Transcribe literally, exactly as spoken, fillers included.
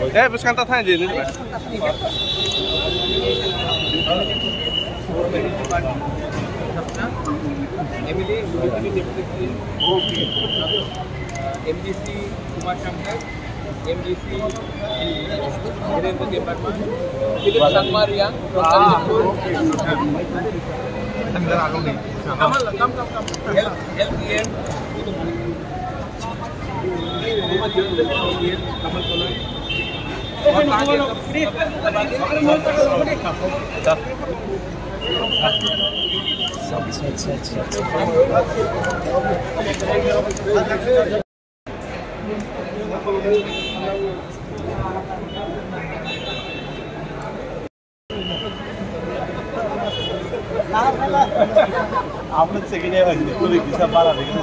Eh, bwskang ta thang di, nini ba. M D C Kumar Shankar, M D C Virendra Debbarma, Philip Sangma Riang from Kanchanpur. Come, come, come, come. L-, L P M. Aboni chekine bai, tuli kisa bara dikhe.